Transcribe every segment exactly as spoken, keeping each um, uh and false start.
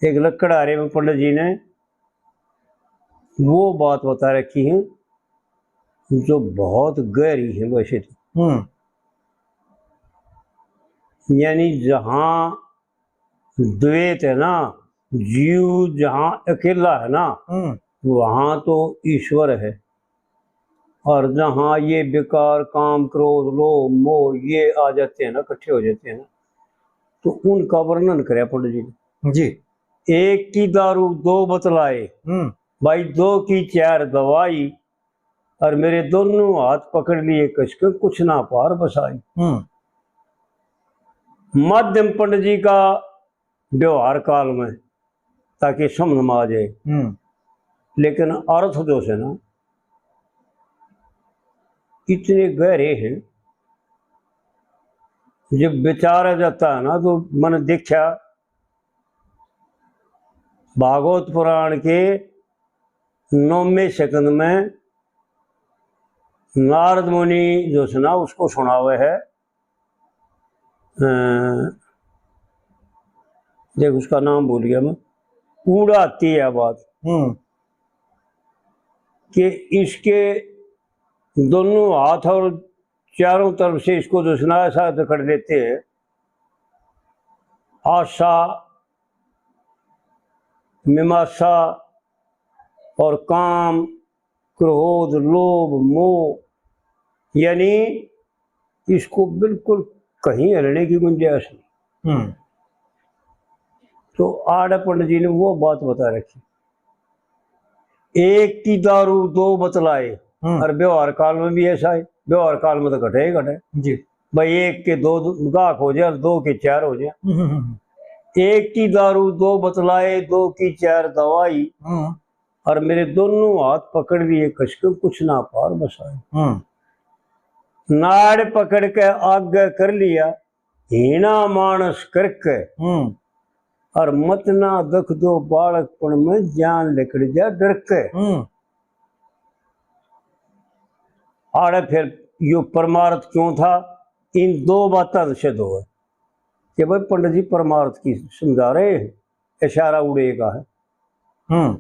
एक लकड़हारे में पंडित जी ने वो बात बता रखी है जो बहुत गहरी है वैसे तो। हम्म। यानी जहाँ द्वैत है ना, जीव जहाँ अकेला है ना, हम्म। वहाँ तो ईश्वर है। और जहाँ ये विकार, काम, क्रोध, लोभ, मोह, ये आ जाते हैं ना, इकट्ठे हो जाते हैं ना, तो उनका वर्णन करे पंडित जी ने। जी। एक की दारू दो बतलाए, हम्म। भाई दो की चार दवाई, और मेरे दोनों हाथ पकड़ लिए कसके, कुछ ना पार बसाई। हम्म। माध्यम पंडित जी का व्यवहार काल में, ताकि समझ में आ जाए। हम्म। लेकिन अर्थ जो है ना, इतने गहरे हैं, जब विचारा जाता है ना, तो मैंने देखा भागवत पुराण के नौवें स्कंद में नारद मुनि जो है ना, उसको सुनावे है। अ, देख, उसका नाम भूल गया मैं। कूड़ा आती है बात। हम्म। कि इसके दोनों हाथ और चारों तरफ से इसको जो है ना, ऐसा जकड़ लेते हैं। आशा, मीमांसा और काम, क्रोध, लोभ, मोह, यानी इसको बिल्कुल कहीं हलने की गुंजाइश नहीं। हम्म। तो आड़े पंडित जी ने वो बात बता रखी, एक की दारू दो बतलाए। हम्म। और व्यवहार काल में भी ऐसा है, व्यवहार काल में तो घटे ही घटे। जी। भाई, एक के दो गाहक हो जाए और दो के चार हो जाए। हम्म, हम्म, हम्म। एक की दारू दो बतलाए, दो की चार दवाई। हम्म। और मेरे दोनों हाथ पकड़ लिए कसके, कुछ ना पार बसाए। हम्म। नाड़ पकड़ के आगे कर लिया, हीणा मानस करके। हम्म। और मत ना दुख दो बालकपण में, जान लिकड़ जा डर के। हम्म। आड़े फिर यो परमार्थ क्यों था, इन दो बातों से दो है कि भाई पंडित जी परमार्थ की समझा रहे हैं, इशारा उड़ेगा है। हम्म।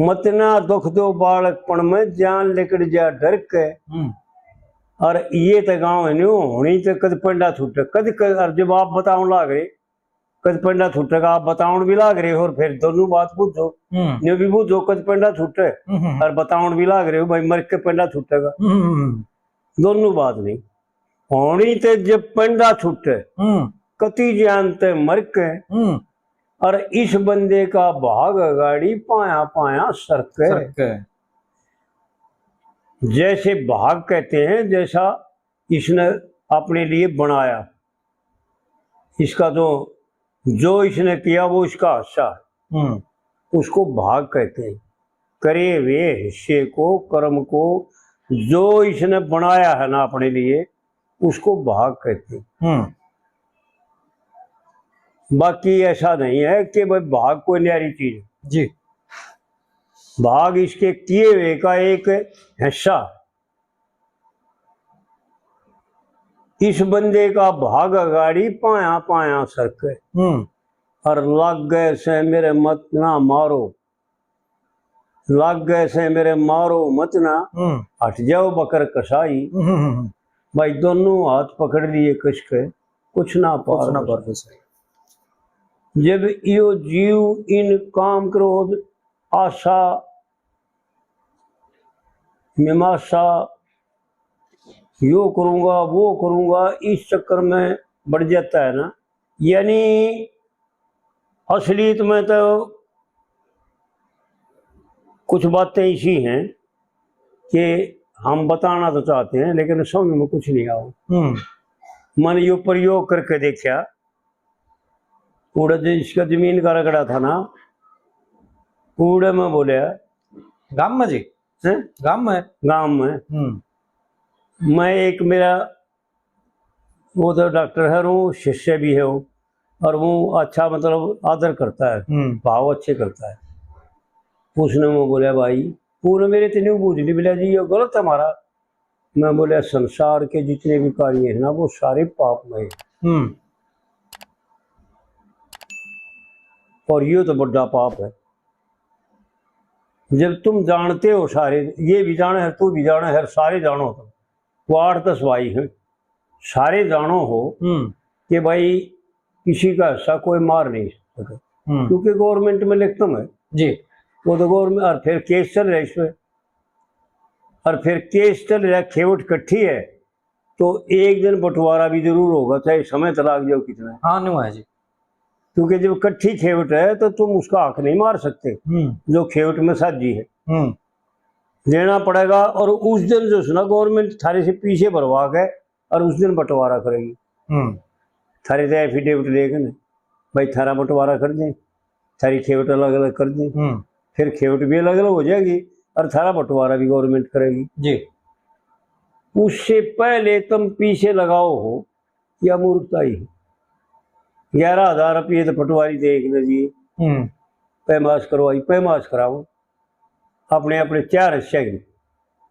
मत ना दुख दो बालकपण में, जान लिकड़ जा डर के। हम्म। और ये तो गाँव है न्यू होनी तो कद पंडा छूटे, कद क-, और जब आप बतावन लाग रहे, कद पंडा छूटेगा, आप बतावन भी लाग रहे हो, और फिर दोनों बात बूझो, हम्म। न्यू भी बूझो, कद पंडा छूटे, हम्म, हम्म। और बतावन भी लाग रहे हो, भाई, मर के पंडा छूटेगा। हम्म, हम्म, हम्म। दोनों बात नहीं होनी, ते जब पंडा छूटे, हम्म। कति जान ते मर के, हम्म। और इस बंदे का भाग अगाड़ी पाया पाया सरके। सरके। जैसे भाग कहते हैं, जैसा इसने अपने लिए बनाया, इसका जो, जो इसने किया वो इसका हिस्सा है। हम्म। उसको भाग कहते हैं। करे हुए हिस्से को, कर्म को, जो इसने बनाया है ना अपने लिए, उसको भाग कहते हैं। हम्म। बाकी ऐसा नहीं है कि भाई भाग कोई न्यारी चीज। जी। भाग इसके किए हुए का एक हिस्सा। इस बंदे का भाग अगाड़ी पाया पाया सरके। हम्म। और लागे से मेरे मत ना मारो, लागे से मेरे मारो मत ना, हम्म। हट जाओ बकर कसाई। हम्म, हम्म, हम्म। भाई दोनों हाथ पकड़ लिए कसके, कुछ ना पार कुछ ना बसाई। पार बसाई। जब यो जीव इन काम क्रोध आशा मीमांसा, यो करूंगा, वो करूंगा, इस चक्कर में बढ़ जाता है ना। यानी असलियत में तो कुछ बातें इसी हैं कि हम बताना तो चाहते हैं, लेकिन समझ में कुछ नहीं आओ। हम्म। मैंने यो प्रयोग करके देखा, उड़े जो इसका जमीन का रगड़ा था ना, उड़े में बोले, गांव में जी? हैं? गांव में? गांव में। हम्म। मैं एक मेरा, वो तो डॉक्टर है, वो शिष्य भी है वो, और वो अच्छा, मतलब, आदर करता है, हम्म। भाव अच्छे करता है। उसने वो बोला, भाई, पूरे मेरे ते न्यू बूझ ली, बोला, जी, ये गलत है हमारा। मैं बोला, संसार के जितने भी कार्य हैं ना, वो सारे पापमय हैं। हम्म। और ये तो बड़ा पाप है। जब तुम जानते हो सारे, ये भी जाने है, तू भी जाने है, सारे जानो तुम, वो आठ दस भाई हैं, सारे जानो हो हम्म। कि भाई किसी का हिस्सा कोई मार नहीं सके, हम्म। क्योंकि गवर्नमेंट में लिखता है जी। वो तो गवर्नमेंट, और फिर केस चल रहा है इस पे, और फिर केस चल रहा है, खेवट इकट्ठी है, तो एक दिन बंटवारा भी जरूर होगा, चाहे समय तो लाग जाओ कितना। हाँ, न्यू है जी। क्योंकि जब इकट्ठी खेवट है तो तुम उसका हक नहीं मार सकते, हम्म। जो खेवट में साझी है। हम्म। देना पड़ेगा, और उस दिन जो है ना, गवर्नमेंट थारे से पीछे भरवा के और उस दिन बंटवारा करेगी। हम्म। थारे तो एफिडेविट लेके ना, भाई, थारा बंटवारा कर दें, थारी खेवट अलग अलग कर दें, हम्म। फिर खेवट भी अलग अलग हो जाएगी और थारा बंटवारा भी गवर्नमेंट करेगी जी। उससे पहले तुम पीछे लगाओ हो, या मूर्खता ही। ग्यारह हजार रुपये तो पटवारी दे एक दे जी, हम्म। पैमाश करवाई, पैमाश कराओ, अपने अपने चार हिस्से की,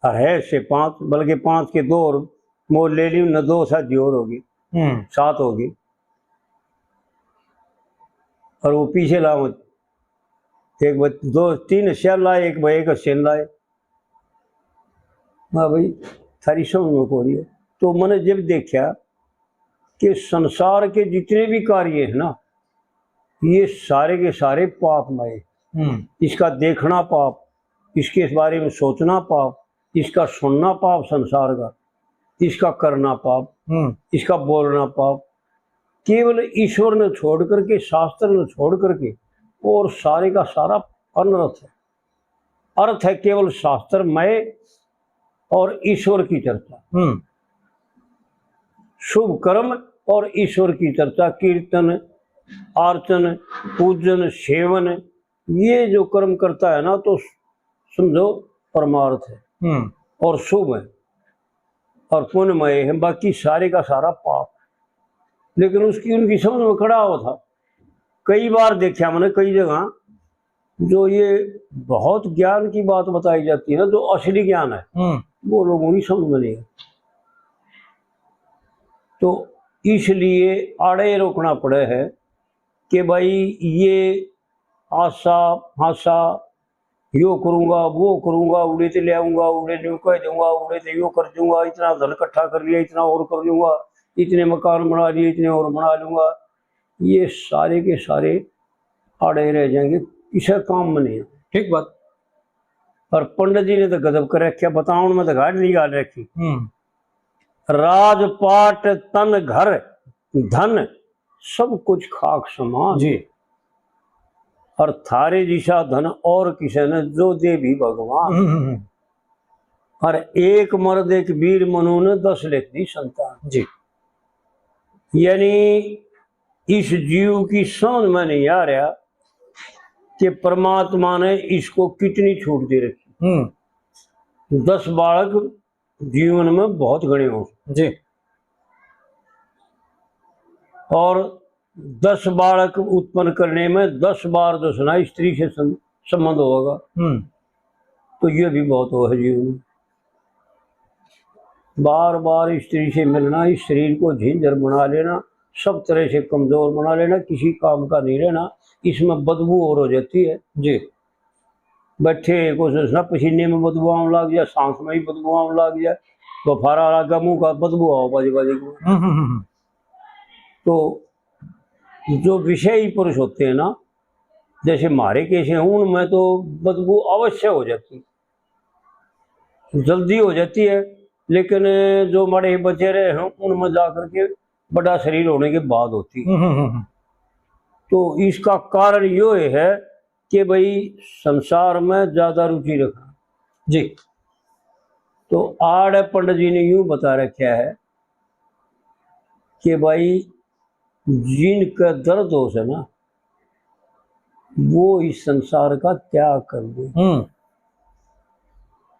और है हिस्से पाँच, बल्कि पाँच के दो और मोल ले ली, न दो साझी और होगी, हम्म। सात होगी। और वो पीछे लाओ, एक ब-, दो, तीन हिस्से लाए, एक ब-, एक हिस्से लाए। हाँ भाई, थारी समझ में को रही है। तो मैंने जब देखा कि संसार के जितने भी कार्य हैं ना, ये सारे के सारे पापमय। हम्म। इसका देखना पाप, इसके बारे में सोचना पाप, इसका सुनना पाप संसार का, इसका करना पाप, हम्म। इसका बोलना पाप। केवल ईश्वर ने छोड़ करके, शास्त्र ने छोड़ करके, और सारे का सारा अनर्थ है। अर्थ है केवल शास्त्रमय और ईश्वर की चर्चा। हम्म। शुभ कर्म और ईश्वर की चर्चा, कीर्तन, अर्चन, पूजन, सेवन, ये जो कर्म करता है ना, तो समझो परमार्थ है हम्म। और शुभ है और पुण्यमय है, बाकी सारे का सारा पाप है। लेकिन उसकी, उनकी समझ में खड़ा हुआ था। कई बार देखा मैंने, कई जगह जो ये बहुत ज्ञान की बात बताई जाती है ना, जो असली ज्ञान है, हम्म। वो लोगों की समझ में नहीं है। तो इसलिए आड़े रोकना पड़े है कि भाई, ये आशा, आशा, यो करूंगा, वो करूंगा, उड़े ते ले आऊंगा, उड़े न्यू कह दूंगा, उड़े ते यो कर दूंगा, इतना धन इकट्ठा कर लिया, इतना और कर लूंगा, इतने मकान बना लिए, इतने और बना लूंगा, ये सारे के सारे आड़े रह जाएंगे, किसी काम में नहीं। ठीक बात। और पंडित जी ने तो गजब कर रखा, बतावन में तो घाट नहीं घाल रखी। हम्म। राजपाट तन घर धन सब कुछ खाक समान। जी। और थारे जिसा धन और किसे ने जो दे भी भगवान। हम्म, हम्म, हम्म। और एक मर्द एक वीर मनु ने दस लिख दी संतान। जी। यानी इस जीव की समझ में नहीं आ रहा कि परमात्मा ने इसको कितनी छूट दे रखी। हम्म। दस बालक जीवन में बहुत गणे हो। जी। और दस बालक उत्पन्न करने में दस बार जो है ना स्त्री से सं-, संबंध होगा। हम्म। तो ये भी बहुत वो है जीवन में। बार बार स्त्री से मिलना, इस शरीर को झिंझर बना लेना, सब तरह से कमजोर बना लेना, किसी काम का नहीं रहना, इसमें बदबू और हो जाती है। जी। बैठे कुछ ना पसीने में बदबू आने लग जाए, सांस में ही बदबू आने लग जाए, तो फारा लगा मुंह का बदबू आओ बाजे बाजे को। हम्म, हम्म, हम्म। तो जो विषयी पुरुष होते हैं ना, जैसे म्हारे कैसे हैं, उनमें तो बदबू अवश्य हो जाती, जल्दी हो जाती है, लेकिन जो माड़े बचे रहे हैं, उनमें जा करके बड़ा शरीर होने के बाद होती है। हम्म, हम्म, हम्म। तो इसका कारण यो है कि भाई, संसार में ज्यादा रुचि रखना। जी। तो आड़े पंडित जी ने यूं बता रखा है कि भाई, जिनका दर्द हो से ना, वो इस संसार का त्याग कर दे। हम्म।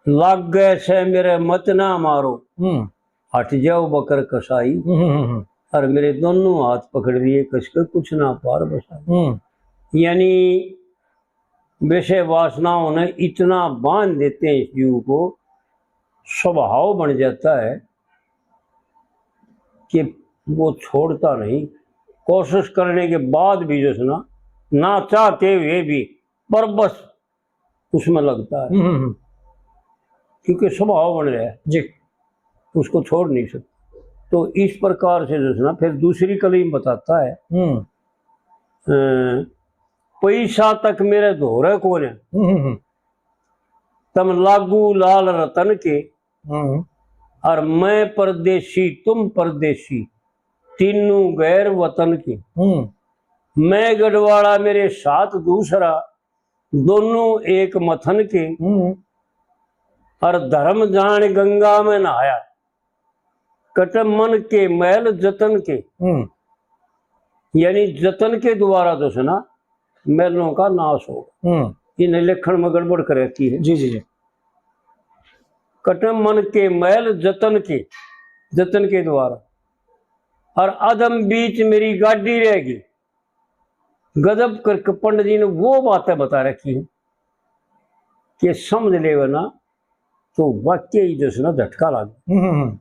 लागे से मेरे मत ना मारो, हम्म। हट जाओ बकर कसाई, हम्म, हम्म, हम्म। और मेरे दोनों हाथ पकड़ लिए, कसके कुछ ना पार बसाई। हम्म। यानी विषय वासनाओं ने इतना बांध देते हैं इस जीव को, स्वभाव बन जाता है कि वो छोड़ता नहीं। कोशिश करने के बाद भी जो है ना, ना चाहते हुए भी, पर बस उसमें लगता है, हम्म, हम्म, हम्म। क्योंकि स्वभाव बन रहा है, जी। उसको छोड़ नहीं सकते। तो इस प्रकार से जो है ना, फिर दूसरी कली में बताता है, हम्म। अ, पैसा तक मेरे धोरे कोने, हम्म, हम्म, हम्म। तम लागू लाल रतन के, हम्म। और मैं परदेसी, तुम परदेसी, तीनों गैर वतन के। हम्म। मैं गढ़वाला, मेरे साथ दूसरा, दोनों एक मथन के। हम्म। और धर्म जान गंगा में नहाया, कट मन के मैल जतन के। हम्म। यानी जतन के द्वारा जो है ना, मैलों का नाश हो। हम्म। इन्हें लेखन में गड़बड़ कर रखी है। जी, जी, जी। कट मन के मैल जतन के, जतन के द्वारा। और अधम बीच मेरी गाड़ी रहेगी। गजब करके पंडित जी ने वो बातें बता रखी हैं कि समझ लेवे ना, तो वाकई ही जैसे ना झटका लागे। हम्म, हम्म, हम्म।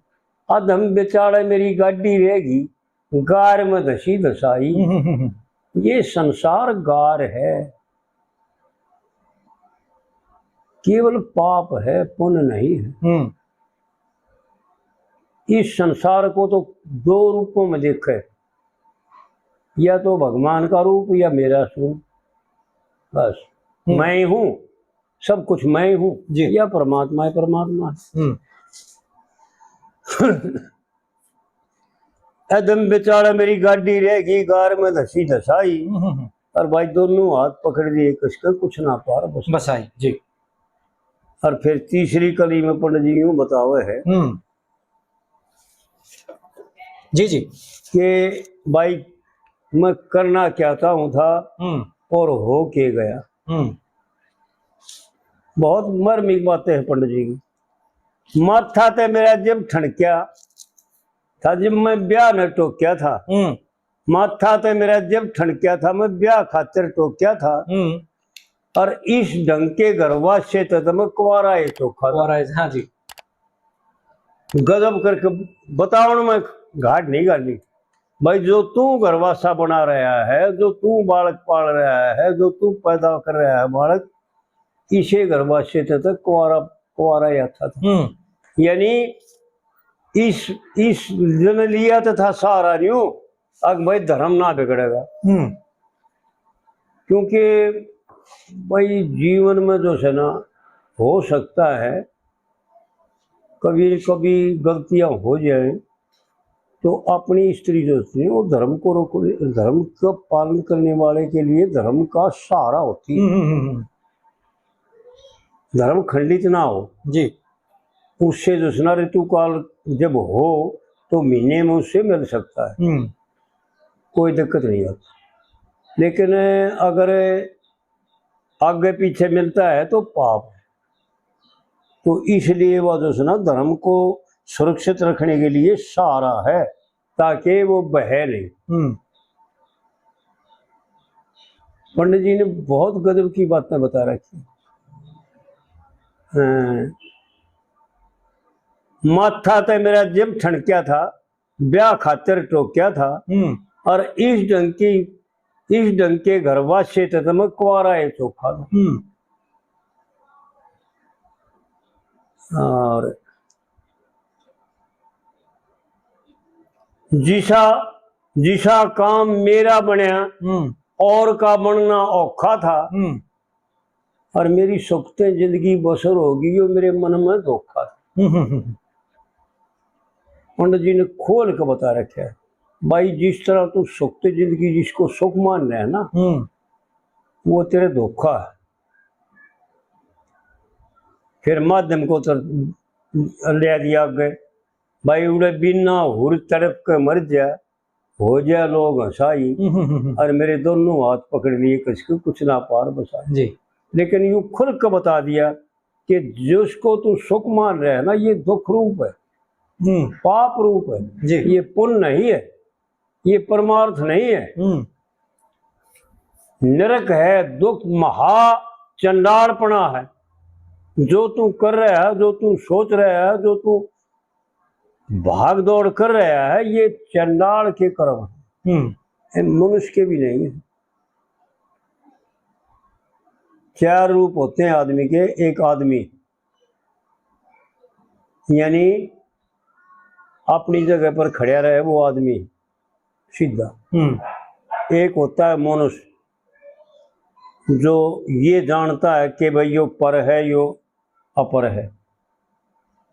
अधम बेचारे मेरी गाड़ी रहेगी, गार में धसी धसाई। हम्म, हम्म, हम्म। ये संसार गार है, केवल पाप है, पुण्य नहीं है। हम्म। इस संसार को तो दो रूपों में देखे, या तो भगवान का रूप या मेरा स्वरूप, बस। हम्म। मैं हूँ, सब कुछ मैं हूँ, जी। या परमात्मा है, परमात्मा है। हम्म। अधम बेचारा मेरी गाड़ी रहेगी, गार में धसी धसाई। हम्म, हम्म, हम्म। और भाई दोनों हाथ पकड़ लिए कसके, कुछ ना पार बस। बसाई, जी। और फिर तीसरी कली में पंडित जी यूं बतावे है हम्म। जी, जी। कि भाई, मैं करना क्या चाहूं था हम्म। और हो के गया। हम्म। बहुत मर्मिक बातें हैं पंडित जी की। माथा ते मेरा जब ठणक्या था, जब मैं ब्याह ने टोक्या था, हम्म। माथा ते मेरा जब ठणक्या था, मैं ब्याह खातिर टोक्या था। हम्म। और इस ढंग के घर वासे ते तो मैं कुंवारा ही चोखा था। कुंवारा ही, हाँ जी। गजब करके बतावण में घाट नहीं घालनी। भाई, जो तू घरवासा बना रहा है, जो तू बालक पाल रहा है, जो तू पैदा कर रहा है बालक, इसे घरवासे ते तो कुंवारा, कुंवारा ही अच्छा था। हम्म। यानी इस, इस जन लिया तो था सहारा न्यू, अक भाई धर्म ना बिगड़ेगा। हम्म। क्योंकि भाई जीवन में जो है ना, हो सकता है कभी कभी गलतियां हो जाए, तो अपनी स्त्री जो होती है वो धर्म को रोक, धर्म का पालन करने वाले के लिए धर्म का सहारा होती है। हम्म, हम्म, हम्म। धर्म खंडित ना हो। जी। उससे जो है ना ऋतुकाल जब हो तो महीने में उससे मिल सकता है, हम्म। कोई दिक्कत नहीं होती। लेकिन अगर आगे पीछे मिलता है तो पाप है। तो इसलिए वह जो है ना धर्म को सुरक्षित रखने के लिए सहारा है, ताकि वो बहे नहीं। हम्म। पंडित जी ने बहुत गजब की बातें बता रखी। हाँ। माथा ते मेरा जब ठणक्या था, ब्याह खातिर टोक्या था, हम्म। और इस ढंग की, इस ढंग के घर वासे ते तो मैं कुंवारा ही चोखा था। हम्म। और जिसा, जिसा काम मेरा बनया, हम्म। और का बनना औखा था। हम्म। और मेरी सुखते जिंदगी बसर होगी, यो मेरे मन में धोखा था। हम्म, हम्म, हम्म। पंडित जी ने खोल के बता रखा है, भाई, जिस तरह तू सुखते जिंदगी जिसको सुख मान रहा है ना, हम्म। वो तेरे धोखा है। फिर माध्यम को तो ले दिया आगे, भाई, उड़े बिना हुर तड़प के मर जा, हो जा लोग हंसाई, हम्म, हम्म, हम्म। और मेरे दोनों हाथ पकड़ लिए, किसको कुछ ना पार बसाई। जी। लेकिन यूं खुल के बता दिया कि जिसको तू सुख मान रहा है ना, ये दुख रूप है, हम्म। पाप रूप है, जी। ये पुण्य नहीं है, ये परमार्थ नहीं है। हम्म। नरक है, दुख महा चंडालपना है। जो तू कर रहा है, जो तू सोच रहा है, जो तू भाग दौड़ कर रहा है, ये चंडाल के कर्म हैं। हम्म। ये मनुष्य के भी नहीं है। चार रूप होते हैं आदमी के। एक आदमी यानी अपनी जगह पर खड़ा रहे वो आदमी सीधा। हम्म। एक होता है मनुष्य, जो ये जानता है कि भाई यो पर है, यो अपर है,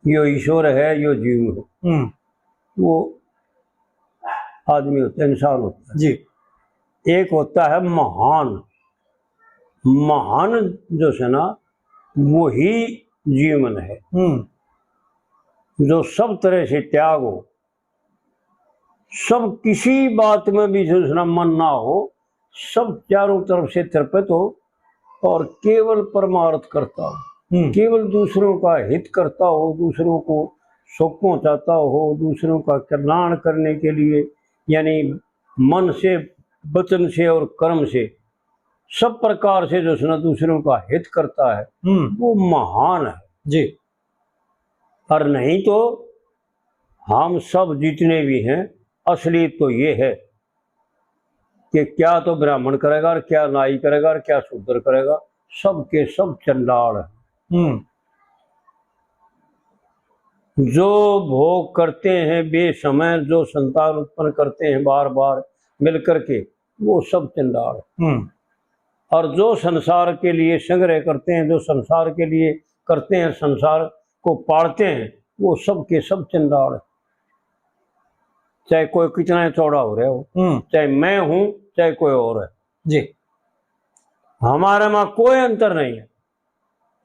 यो ईश्वर है, यो जीव है। हम्म। वो आदमी होता है, इंसान होता है। जी। एक होता है महान। महान जो है ना, वही जीवन है। हम्म। जो सब तरह से त्याग हो, सब किसी बात में भी जो है ना मन ना हो, सब चारों तरफ से तृप्त हो और केवल परमार्थ करता हो, हम्म। केवल दूसरों का हित करता हो, दूसरों को सुख पहुंचाता हो, दूसरों का कल्याण करने के लिए, यानी मन से, वचन से और कर्म से, सब प्रकार से जो है ना दूसरों का हित करता है, हम्म। वो महान है। जी। और नहीं तो हम सब जितने भी हैं, असली तो ये है कि क्या तो ब्राह्मण करेगा और क्या नाई करेगा और क्या शूद्र करेगा, सब के सब चंडाल हैं। हम्म। जो भोग करते हैं बेसमय, जो संतान उत्पन्न करते हैं बार बार मिल करके, वो सब चंडाल हैं। हम्म। और जो संसार के लिए संग्रह करते हैं, जो संसार के लिए करते हैं, संसार को पालते हैं, वो सब के सब चंडाल हैं। चाहे कोई कितना ही चौड़ा हो रहा हो, हम्म। चाहे मैं हूं, चाहे कोई और है। जी। हमारे में कोई अंतर नहीं है।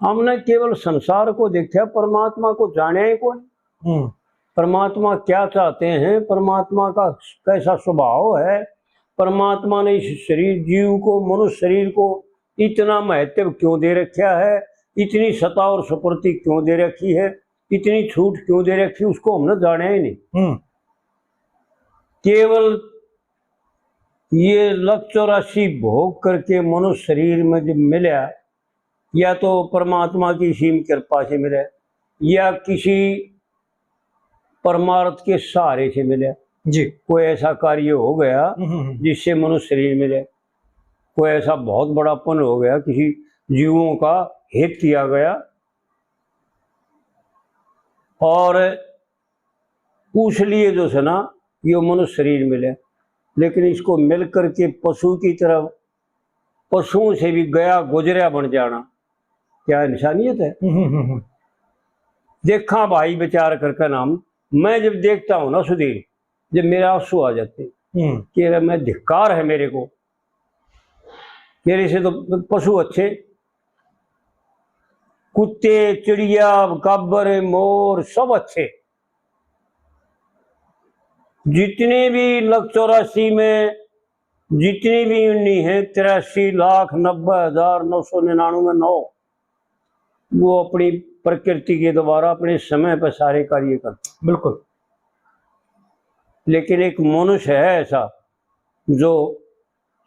हमने केवल संसार को देखा, परमात्मा को जाने ही कोई। हम्म। परमात्मा क्या चाहते हैं, परमात्मा का कैसा स्वभाव है, परमात्मा ने इस शरीर, जीव को, मनुष्य शरीर को इतना महत्व क्यों दे रखा है, इतनी सत्ता और सुप्रति क्यों दे रखी है, इतनी छूट क्यों दे रखी, उसको हमने जाना ही नहीं। हम्म। केवल ये लख चौरासी भोग करके मनुष्य शरीर में जब मिला, या तो परमात्मा की सीम कृपा से मिला, या किसी परमार्थ के सहारे से मिला। जी। कोई ऐसा कार्य हो गया, हम्म, हम्म, हम्म। जिससे मनुष्य शरीर मिले, कोई ऐसा बहुत बड़ा पुण्य हो गया, किसी जीवों का हित किया गया, और उस लिए जो है ना, यो मनुष्य शरीर मिले, लेकिन इसको मिल करके पशु की तरह, पशुओं से भी गया गुजरया बन जाना, क्या इंसानियत है? हम्म, हम्म, हम्म। देखा भाई, विचार करके नाम, मैं जब देखता हूँ ना सुधीर, जब मेरे आंसू आ जाते हैं हम्म। कि अरे, मैं, धिक्कार है मेरे को, मेरे से तो पशु अच्छे, कुत्ते, चिड़िया, काबर, मोर, सब अच्छे। जितने भी लख चौरासी में जितनी भी योनि है, तिरासी लाख नब्बे हजार नौ सौ निन्यानवे नौ, वो अपनी प्रकृति के द्वारा अपने समय पर सारे कार्य करते हैं। बिल्कुल। लेकिन एक मनुष्य है ऐसा जो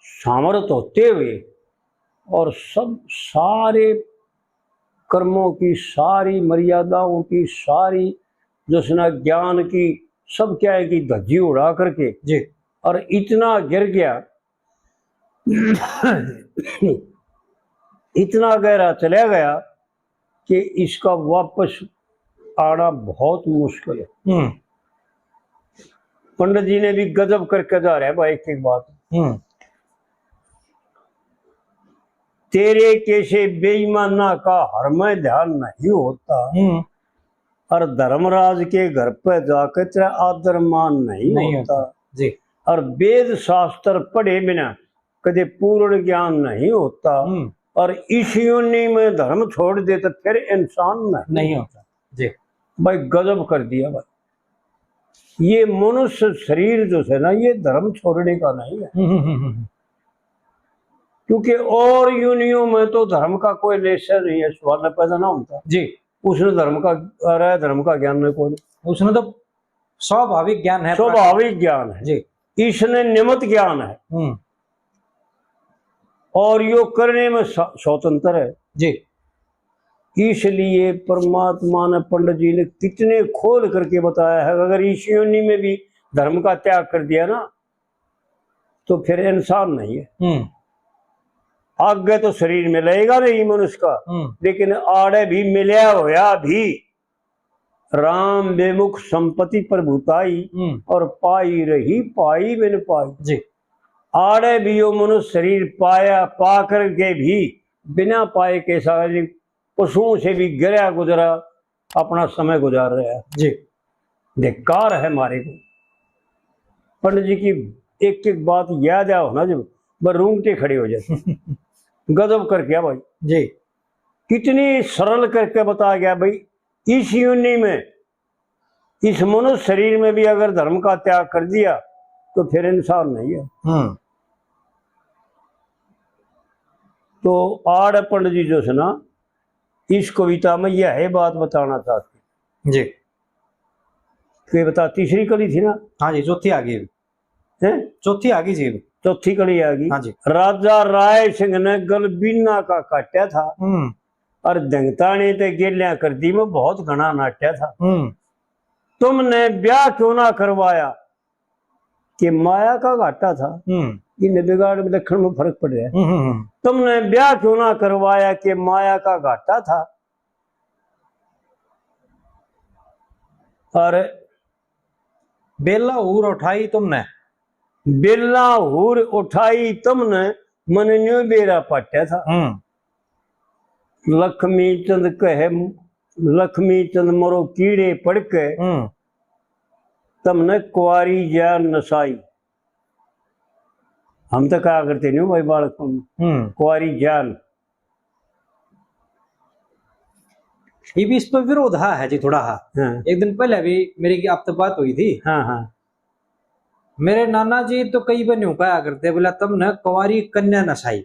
सामर्थ होते हुए और सब सारे कर्मों की, सारी मर्यादाओं की, सारी जो है ना ज्ञान की, सब क्या है कि धज्जी उड़ा करके जी। और इतना गिर गया, इतना गहरा चला गया कि इसका वापस आना बहुत मुश्किल है। हम्म। पंडित जी ने भी गजब करके जा रहा है भाई, एक एक बात। हम्म। तेरे कैसे बेईमाना का हर में ध्यान नहीं होता, हम्म। और धर्मराज के घर पे जाके तेरा आदर मान नहीं नहीं होता। होता। जी। और वेद शास्त्र पढ़े बिना कदे पूर्ण ज्ञान नहीं होता। हम्म। और इस योनि में धर्म छोड़ दे तो फिर इंसान नहीं नहीं होता। जी। भाई, गजब कर दिया भाई। ये मनुष्य शरीर जो है ना, ये धर्म छोड़ने का नहीं है। हम्म, हम्म, हम्म, हम्म। क्योंकि और योनियों में तो धर्म का कोई लेशा नहीं है, सवाल पैदा ना होता। जी। उसने धर्म का, अरे, धर्म का ज्ञान नहीं कोई। उसने तो स्वाभाविक ज्ञान है। स्वाभाविक ज्ञान है। जी। इसने निमित्त ज्ञान है। हम्म। और यो करने में स्व-, स्वतंत्र है। जी। इसलिए परमात्मा ने, पंडित जी ने कितने खोल करके बताया है, अगर इस योनि में भी धर्म का त्याग कर दिया ना, तो फिर इंसान नहीं है। हम्म। आगे तो शरीर मिलेगा नहीं मनुष्य का, हम्म। लेकिन आड़े भी मिलया होया भी राम विमुख संपत्ति प्रभुताई, हम्म। और पाई रही पाई बिन पाई। जी। आड़े भी यो मनुष्य शरीर पाया, पा करके भी बिना पाए के सारे पशुओं से भी गिरया गुजरा अपना समय गुजार रहा है। जी। धिक्कार है मारे को। पंडित जी की एक एक बात याद आओ ना, जब वह रूंगटे खड़े हो जाते। गजब कर गया भाई। जी। कितनी सरल करके बता गया भाई। इस योनि में, इस मनुष्य शरीर में भी अगर धर्म का त्याग कर दिया तो फिर इंसान नहीं है। हम्म। तो आड़ पंडित जी जो है ना, इस कविता में यह बात बताना चाहते। जी। कि बता, तीसरी कड़ी थी ना? हाँ जी, चौथी आ गई। हैं? चौथी आ गई जी। चौथी कड़ी आ गई। हाँ जी। राजा राय सिंह ने गल बीना का काट्या था, हम्म। और धंगताने ते गेल्या कर दी में बहुत घना नाट्या था। हम्म। तुमने ब्याह क्यों ना करवाया कि माया का घाटा था। हम्म। इन बिगाड़ विलक्षण में फर्क पड़ रहा है। हम्म, हम्म, हम्म। तुमने ब्याह क्यों ना करवाया कि माया का घाटा था। और बेला हूर उठाई तुमने। बेला हूर उठाई तुमने, मन न्यू बेरा पाट्या था। हम्म। लक्ष्मी चंद कहे, लक्ष्मी चंद मरो कीड़े पड़ के, हम्म। तुमने कुआरी जान नसाई। हम तो कहा करते नहीं भाई बालक, हम्म। कुआरी जान। ये भी इस पर विरोध हा है जी थोड़ा हा। हाँ। एक दिन पहले भी मेरी आपसे बात हुई थी। हाँ, हाँ। मेरे नाना जी तो कई बार न्यू कहा करते, बोला, "तुमने कुंवारी कन्या नसाई।"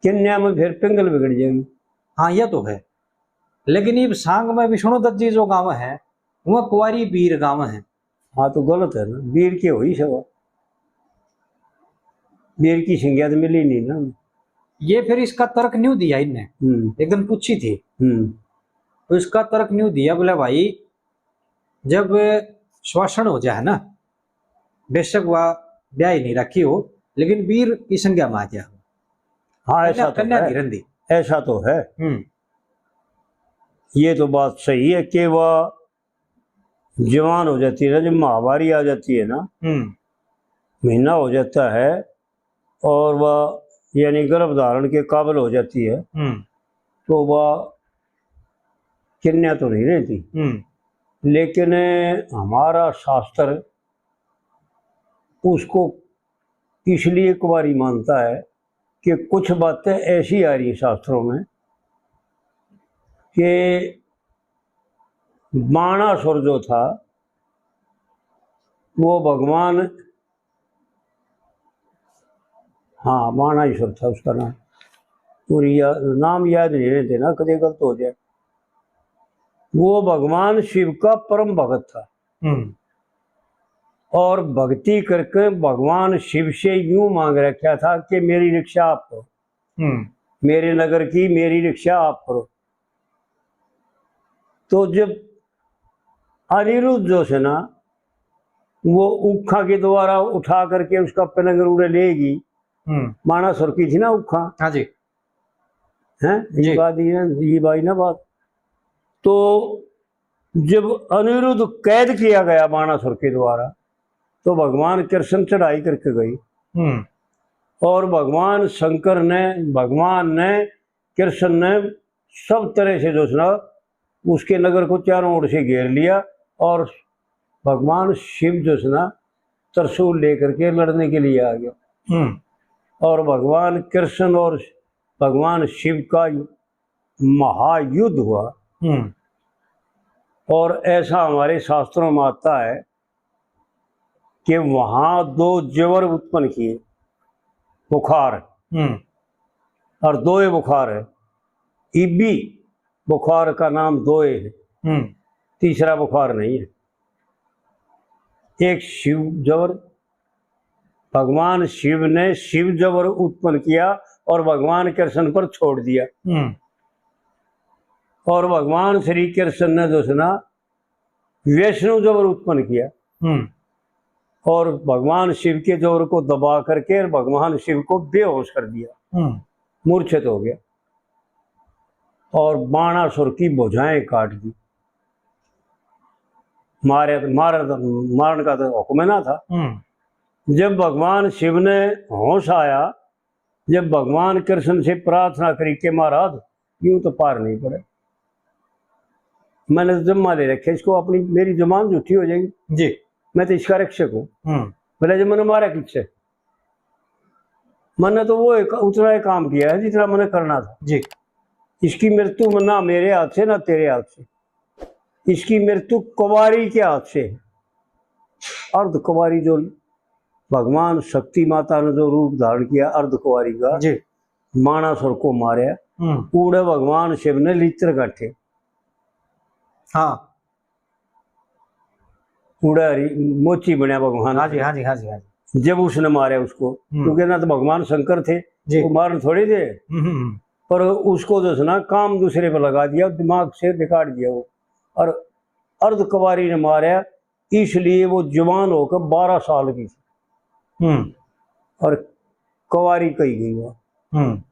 कन्या में फिर पिंगल बिगड़ जाएगी। हाँ, यह तो है। लेकिन इब सांग में विष्णु दत्त जी जो गाँव है, वह कुंवारी बीर गाँव है। हाँ, तो गलत है ना, बीर के हो ही सवा। बीर की संज्ञा तो मिली नहीं ना। ये फिर इसका तर्क न्यू दिया इनने। हम्म। एक दिन पूछी थी। हम्म। तो इसका तर्क न्यू दिया, बोले, "भाई, जब श्वासन हो जाए ना, बेशक वह ब्याह ही नहीं रखी हो, लेकिन बीर की संज्ञा में आ गया।" हाँ, ऐसा कन्या, तो कन्या है। नहीं रहंदी। ऐसा तो है। हम्म। ये तो बात सही है कि वह जवान हो जाती है ना, जब माहवारी आ जाती है ना, हम्म। महीना हो जाता है और वह यानी गर्भ धारण के काबिल हो जाती है, हम्म। तो वह कन्या तो नहीं रहती। हम्म। लेकिन हमारा शास्त्र उसको इसलिए कुंवारी मानता है कि कुछ बातें ऐसी आ रही शास्त्रों में कि बाणासुर जो था, वो भगवान, हाँ, बाणासुर था उसका नाम, और या-, नाम याद नहीं रहते ना, कदे गलत हो जाए। वो भगवान शिव का परम भगत था। हम्म। और भक्ति करके भगवान शिव से यूं मांग रखा था कि मेरी रक्षा आप करो, हम्म। मेरे नगर की मेरी रक्षा आप करो। तो जब अनिरुद्ध जो है ना, वो उखा के द्वारा उठा करके उसका पलंग उड़े लेगी, हम्म। बाणासुर की थी ना उखा। हाँ जी। हैं? जी। ये बात, ये, ये बात ना बात। तो जब अनिरुद्ध कैद किया गया बाणासुर के द्वारा, तो भगवान कृष्ण चढ़ाई करके गए। हम्म। और भगवान शंकर ने, भगवान ने, कृष्ण ने सब तरह से जो है ना, उसके नगर को चारों ओर से घेर लिया और भगवान शिव जो है ना, त्रिशूल लेकर के लड़ने के लिए आ गया। हम्म। और भगवान कृष्ण और भगवान शिव का महायुद्ध हुआ। हम्म। और ऐसा हमारे शास्त्रों में आता है कि वहां दो जबर उत्पन्न किए, बुखार। हम्म। और दोए बुखार है, इबी बुखार का नाम दोए है। हम्म। तीसरा बुखार नहीं है। एक शिव जबर, भगवान शिव ने शिव जबर उत्पन्न किया और भगवान कृष्ण पर छोड़ दिया। हम्म। और भगवान श्री कृष्ण ने जो है ना, वैष्णव जबर उत्पन्न किया। हम्म। और भगवान शिव के जबर को दबा करके भगवान शिव को बेहोश कर दिया। हम्म। मूर्छित हो गया और बाणासुर की भुजाएं काट दी। मारे, मार, मारने का तो हुक्म ना था। हम्म। जब भगवान शिव ने होश आया, जब भगवान कृष्ण से प्रार्थना करी के महाराज, यूं तो पार नहीं पड़े, मैंने तो जम्मा ले रखे इसको, अपनी, मेरी जबान झूठी हो जाएगी। जी। मैं तो इसका रक्षक हूँ। हम्म। बोला, जब मैंने मारा किससे? मैंने तो वो एक, उतना ही काम किया है जितना मैंने करना था। जी। इसकी मृत्यु ना मेरे हाथ से, ना तेरे हाथ से, इसकी मृत्यु कुंवारी के हाथ से है। अर्ध कुंवारी जो भगवान शक्ति माता ने जो रूप धारण किया अर्ध कुंवारी का, जी। माणासुर को मारे, हम्म। उड़े भगवान शिव ने लित्र गांठे। हाँ। उड़े हरी मोची बनया भगवान। हाँ जी, हाँ जी, हाँ जी, हाँ जी। जब उसने मारे उसको, हम्म। क्योंकि ना तो भगवान शंकर थे, जी। वो मारने थोड़े थे, हम्म, हम्म, हम्म। पर उसको जो है ना काम दूसरे पे लगा दिया, दिमाग से बिगाड़ दिया वो। और अर्ध कुंवारी ने मारा, इसलिए वो जवान होकर बारह साल की थी। हम्म। और कुंवारी कही गई वो। हम्म।